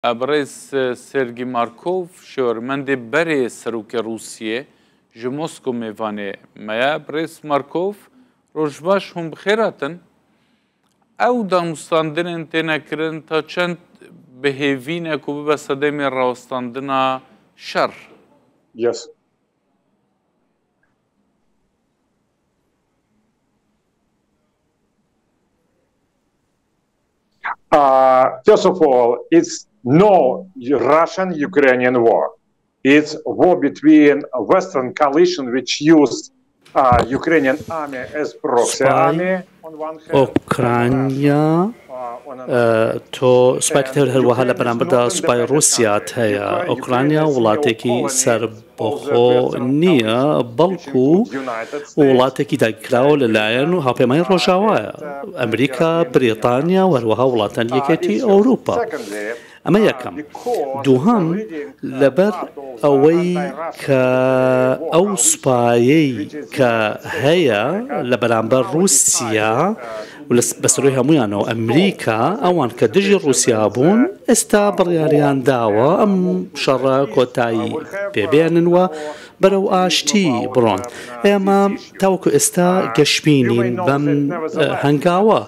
Birêz Sergî Markov şêwirmendê berê Serokê Rûsiyê ji Mosko mêvanê me ye. Birêz Markov, roj baş hûn bi xêr hatin. Ew danûstandinên têne kirin ta çend bi hêvî ne ku bibe sedemê rawestandina şer? Yes. First of all, it's no Russian-Ukrainian war. It's war between Western coalition which used Ukrainian army as proxy army on one hand. ئۆکرانیا تۆ سوپای تر هەروەها لە بەرامبەردا سوپای ڕووسیات هەیە. ئۆکرانیا وڵاتێکی سەربەخۆ نییە، بەڵکو وڵاتێکی داگیرکراوە لەلایەن هاوپەیمانی ڕۆژاوایە، ئەمریکا، بریتانیا و هەروەها وڵاتانی یەکێتی ئەوروپا. ئەمە یەکەم. دووهەم، لەبەر ئەوەی کە ئەو سوپایەی کە هەیە لە بەرامبەر ڕووسیا و بە سەرۆی هەموویانەوە ئەمریکا، ئەوان کە دژی ڕووسیا بوون، ئێستا بڕیاریان داوە ئەم شەڕە کۆتایی پێ بێنن و بەرەو ئاشتی بڕۆن. ئێمە تاوەکو ئێستا گەشبینین بەم هەنگاوە،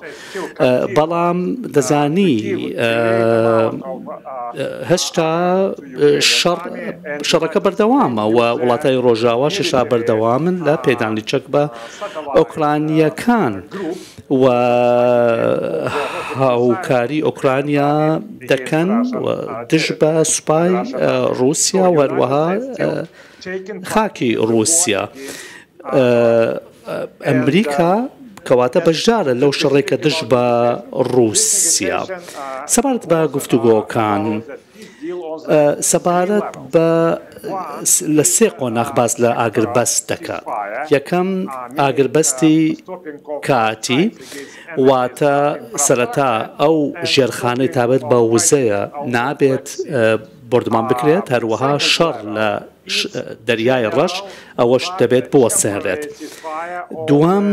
بەڵام دەزانی هێشتا شەڕ شەڕەکە بەردەوامە و وڵاتانی ڕۆژاواش هێشتا بەردەوامن لە پێدانی چەک بە ئۆکرانییەکان و هاوکاری ئۆکرانیا دەکەن و دژ بە سوپای ڕووسیا و هەروەها خاکی ڕووسیا. ئەمریکا کەواتە بەشدارە لەو شەڕێک کە دژ بە ڕووسیا. سەبارەت بە گفتوگۆکان، سەبارەت بە لە سێ قۆناغ باس لە ئاگربەست دەکات. یەکەم ئاگربەستی کاتی، واتە سەرەتا ئەو ژێرخانەی تابەت بە وزەیە نابێت بۆردومان بکرێت، هەروەها شەڕ لە دەریای ڕەش ئەوەش دەبێت بوەستێنرێت. دووەم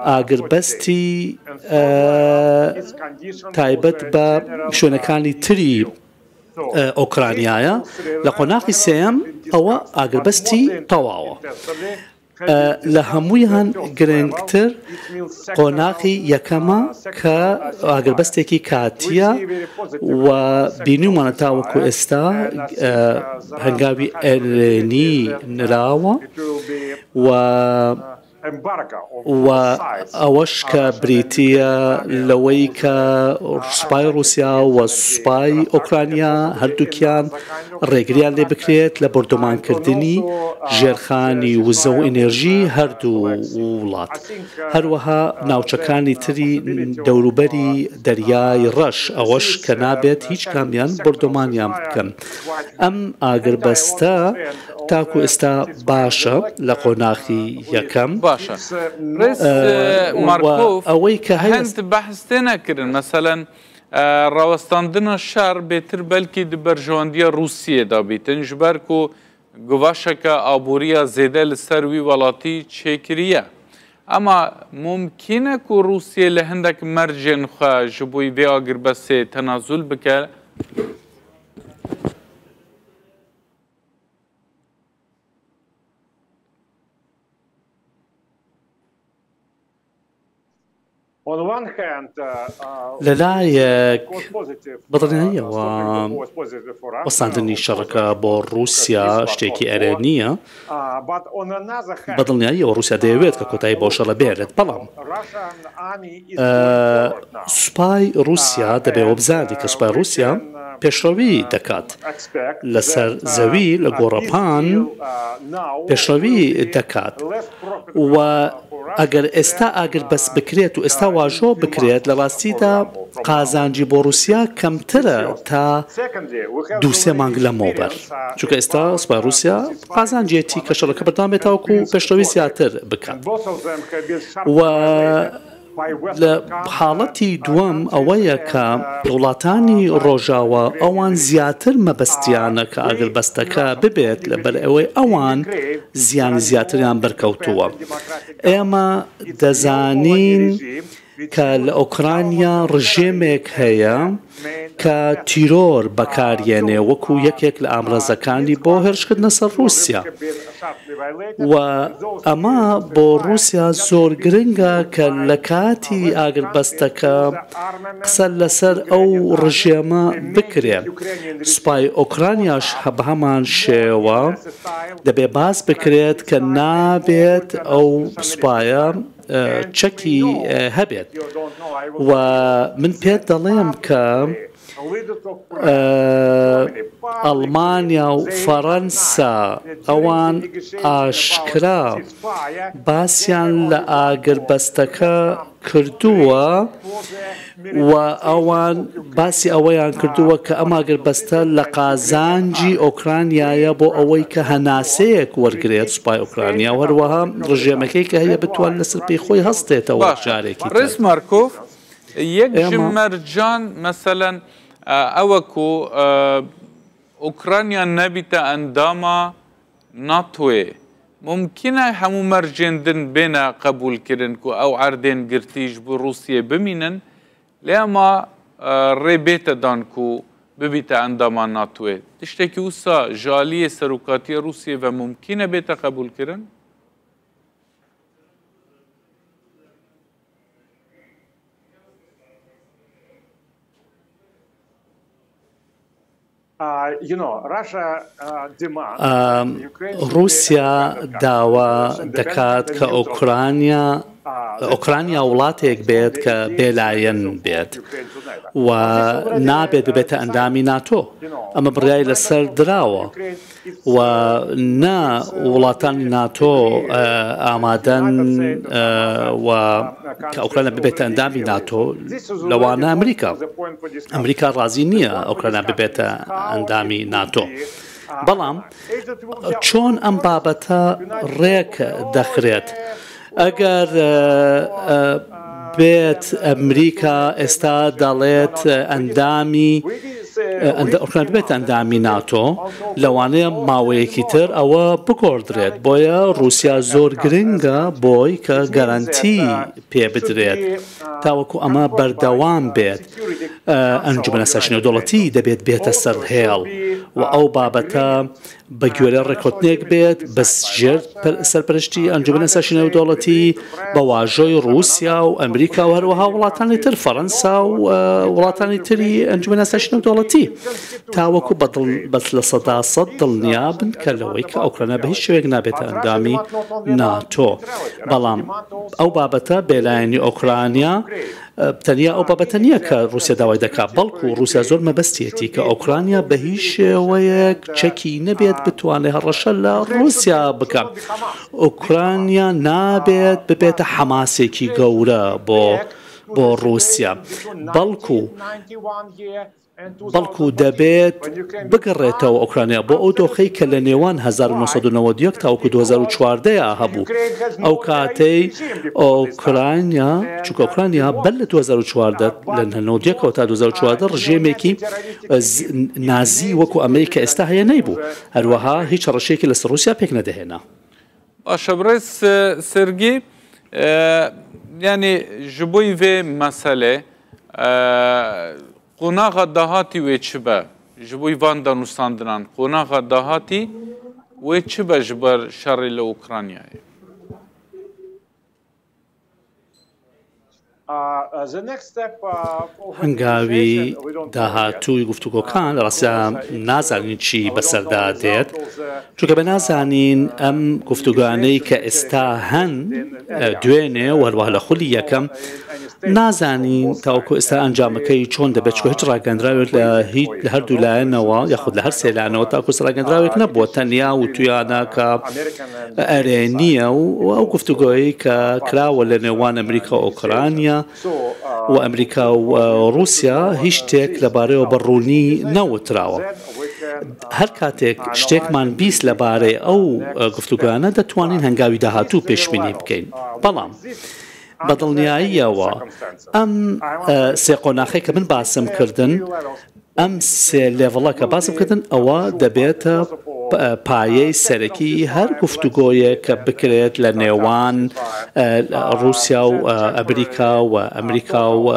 ئاگربەستی تایبەت بە شوێنەکانی تری ئۆکرانیایە، لە قۆناغی سێیەم ئەوە ئاگربەستی تەواوە. لە هەموویان گرنگتر قۆناغی یەکەمە کە ئاگربەستێکی کاتییە و بینیومانە تاوەکو ئێستا هەنگاوی ئەرێنی نراوە و و ئەوەش کە بریتییە لەوەی کە سوپای ڕووسیا و سوپای ئۆکرانیا هەردووکیان ڕێگریان لێ بکرێت لە بۆردومانکردنی ژێرخانی وزە و ئینێرژی هەردوو وڵات، هەروەها ناوچەکانی تری دەوروبەری دەریای ڕەش، ئەوەش کە نابێت هیچ کامیان بۆردومانیان بکەن. ئەم ئاگربەستە تاکو ئێستا باشە لە قۆناخی یەکەم. باشە ڕێز مارکۆف، ئەوەی کە هەیە. هەند بەحس تێ نەکردن، مەسەلەن ڕاوەستاندنا شەڕ بێتر بەلکی di بەرژەوەندیە ڕووسیە دا بیتن ji ber ku guvaşeke aboriya zêde li ser wî welatî çêkiriye. Ema mumkîn e ku Rûsiyê li hindek mercên xwe ji bo vê agirbestê tenazul bike? لەلایەک بەدڵنیاییەوە وەستاندنی شەڕەکە بۆ ڕووسیا شتێکی ئەرێنییە، بەدڵنیاییەوە ڕووسیا دەیەوێت کە کۆتایی بەو شەڕە بێنێت، بەڵام سوپای ڕووسیا دەبێ وەبزانێت کە سوپای ڕووسیا پێشڕەوی دەکات لەسەر زەوی لە گۆڕەپان پێشڕەوی دەکات و ئەگەر ئێستا ئاگربەست بکرێت و ئێستا واژۆ بکرێت لە ڕاستیدا قازانجی بۆ ڕووسیا کەمترە تا دووسێ مانگ لەمەوبەر چونکە ئێستا سوپای ڕووسیا قازانجێتی کە شەڕەکە بەردەوام بێت تاوەکو پێشڕەوی زیاتر بکات و لە حاڵەتی دووەم ئەوەیە کە وڵاتانی ڕۆژاوا ئەوان زیاتر مەبەستیانە کە ئاگربەستەکە ببێت لەبەر ئەوەی ئەوان زیانی زیاتریان بەرکەوتووە. ئێمە دەزانین. کە لە ئۆکرانیا ڕژێمێک هەیە کە تیرۆر بەکاریێنێ وەکو یەکێک لە ئامرازەکانی بۆ هێرشکردنە سەر ڕووسیا و ئەمە بۆ ڕووسیا زۆر گرنگە کە لە کاتی ئاگربەستەکە قسە لەسەر ئەو ڕژێمە بکرێ. سوپای ئۆکرانیاش بە هەمان شێوە دەبێ باس بکرێت کە نابێت ئەو سوپایە چەکی هەبێت و من پێت دەڵێم کە ئەڵمانیا و فەڕەنسا ئەوان ئاشکرا باسیان لە ئاگربەستەکە کردووە و ئەوان باسی ئەوەیان کردووە کە ئەم ئاگربەستە لە قازانجی ئۆکرانیایە بۆ ئەوەی کە هەناسەیەک وەرگرێت سوپای ئۆکرانیا و هەروەها ڕژێمەکەی کە هەیە بتوان لەسەر پێی خۆی هەستێتەوە باشە جارێکی تر. ڕێز مارکۆف یەک ژ ئێمە. مەرجان مەسەلەن ئەوە کو ئۆکرانیا نەبیتە ئەنداما ناتۆێ مومکینە هەموو مەرجێن دن بێنە قەبوول کرن کو ئەو عەردێن گرتی ژ بو ڕووسیێ بمینن لێ ئەما ڕێ بێتە دان کو ببیتە ئەنداما ناتۆێ. تشتێکی وسا ژ ئالیێ سەرۆکاتیە ڕووسیێ ڤە مومکینە بێتە قەبوول کرن؟ ڕووسیا داوا دەکات کە ئۆکرانیا ئۆکرانیا وڵاتێک بێت کە بێلایەن بێت و نابێت ببێتە ئەندامی ناتۆ. ئەمە بڕیاری لەسەر دراوە و نە وڵاتانی ناتۆ ئامادەن و کە ئۆکرانیا ببێتە ئەندامی ناتۆ، لەوانە ئەمریکا. ئەمریکا ڕازی نییە ئۆکرانیا ببێتە ئەندامی ناتۆ. بەڵام چۆن ئەم بابەتە ڕێک دەخرێت؟ ئەگەر بێت ئەمریکا ئێستا دەڵێت ئەندامی ئۆکرانیا ببێتە ئەندامی ناتۆ، لەوانەیە ماوەیەکی تر ئەوە بگۆڕدرێت. بۆیە ڕووسیا زۆر گرنگە بۆی کە گەرەنتی پێ بدرێت تاوەکو ئەمە بەردەوام بێت. ئەنجومەنە سیاسی نێودەوڵەتی دەبێت بێتە سەر هێڵ و ئەو بابەتە بە گوێرەی ڕێککەوتنێک بێت بە ژێر سەرپەرشتی ئەنجومەنی ئاسایشی نێودەوڵەتی بە واژۆی ڕووسیا و ئەمریکا و هەروەها وڵاتانی تر فەڕەنسا و وڵاتانی تری ئەنجومەنی ئاسایشی نێودەوڵەتی تاوەکو بە دڵ بەس 100% دڵنیا بن کە لەوەی کە ئۆکرانیا بە هیچ شێوەیەک نابێتە ئەندامی ناتۆ بەڵام ئەو بابەتە بێلایەنی ئۆکرانیا تەنیا ئەو بابەتە نییە کە ڕووسیا داوای دەکات، بەڵکو ڕووسیا زۆر مەبەستیەتی کە ئۆکرانیا بە هیچ شێوەیەک چەکی نەبێت بتوانێت هەڕەشە لە ڕووسیا بکات. ئۆکرانیا نابێت ببێتە حەماسێکی گەورە بۆ بۆ ڕووسیا، بەڵکو بەڵکو دەبێت بگەڕێتەوە ئۆکرانیا بۆ ئەو دۆخەی کە لە نێوان 1991 تاوەکو 2014 یا هەبوو، ئەو کاتەی ئۆکرانیا، چونکە ئۆکرانیا بەر لە 2014 لە 91ەوە تا 2014 ڕژێمێکی نازی وەکو ئەمەی کە ئێستا هەیە نەیبوو، هەروەها هیچ هەڕەشەیەکی لەسەر ڕووسیا پێک نەدەهێنا. باشە بڕێز سێرگی یانی ji bo vê meselê qonaxa dahatî wê çi be? Ji bo van danûstandinan qonaxa dahatî wê çi be ji ber şerê li Ukraynayê? هەنگاوی داهاتووی گفتوگۆکان لە ڕاستیا نازانین چی بەسەردا دێت، چونکە بە نازانین ئەم گفتوگۆانەی کە ئێستا هەن دوێنێ و هەروەها لە خولی یەکەم نازانین تاوەکو ئێستا ئەنجامەکەی چۆن دەبێت، چونکە هیچ ڕاگەندراوێک لە هیچ لە هەردوو لایەنەوە یاخود لە هەر سێ لایەنەوە تاکو ئێستا ڕاگەندراوێک نەبووە، تەنیا وتویانە کە ئەرێنییە و ئەو گفتوگۆیەی کە کراوە لە نێوان ئەمریکا و ئۆکرانیا و ئەمریکا و ڕووسیا هیچ شتێک لەبارەیەوە بە ڕوونی نەوتراوە. هەر کاتێک شتێکمان 20 لەبارەی ئەو گفتوگۆیانە دەتوانین هەنگاوی داهاتوو پێشبینی بکەین. بەڵام بە دڵنیاییەوە ئەم سێ قۆناخەی کە من باسم کردن، ئەم سێ لێڤڵە کە باسم کردن ئەوە دەبێتە پایەی سەرەکی هەر گفتوگۆیەک کە بکرێت لە نێوان ڕووسیا و ئەمریکا و ئەمریکا و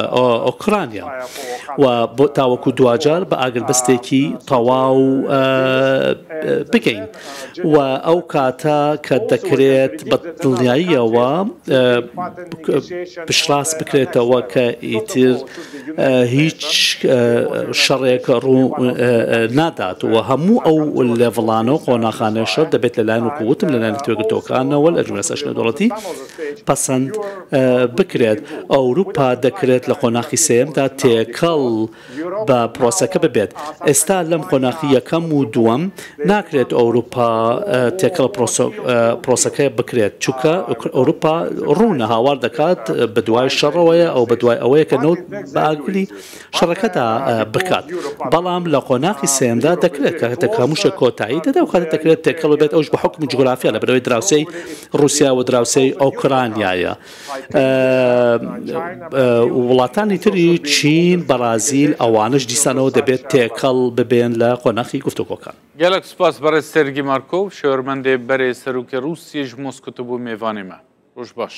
ئۆکرانیا و بۆ تاوەکو دواجار بە ئاگربەستێکی تەواو بگەین و ئەو کاتە کە دەکرێت بە دڵنیاییەوە پشتڕاست بکرێتەوە کە ئیتر هیچ شەڕێک ڕوو نادات و هەموو ئەو لێڤڵانە و قۆناخانە شەڕ دەبێت لەلایەن وەکو وتم لەلایەن نەتەوەیەکگرتووەکانەوە لە جملە نێودەوڵەتی پەسەند بکرێت. ئەوروپا دەکرێت لە قۆناخی سێیەمدا تێکەڵ بە پرۆسەکە ببێت. ئێستا لەم قۆناخی یەکەم و دووەم ناکرێت ئەوروپا تێکەڵ پرۆسەکە بکرێت، چونکە ئەوروپا ڕوونە هاوار دەکات بەدوای شەڕەوەیە، ئەو بەدوای ئەوەیە کە نەوت بە ئاگری شەڕەکەدا بکات. بەڵام لە قۆناخی سێیەمدا دەکرێت کاتێک هەموو شتێک کۆتایی دێت، ئەو کاتە دەکرێت تێکەڵ ببێت، ئەوش بە حوکمی جوگرافیا لەبەرئەوەی دراوسێی ڕووسیا و دراوسێی ئۆکرانیایە. وڵاتانی تری چین، بەرازیل ئەوانەش دیسانەوە دەبێت تێکەڵ ببێن لە قۆناخی گفتوگۆکان. گەلەک سوپاس بەڕێز سێرگی مارکۆڤ، شێوەرمەندێ بەرێ سەروکێ ڕووسیە ژ مۆسکۆ تو بوو مێڤانێ مە. ڕۆژ باش.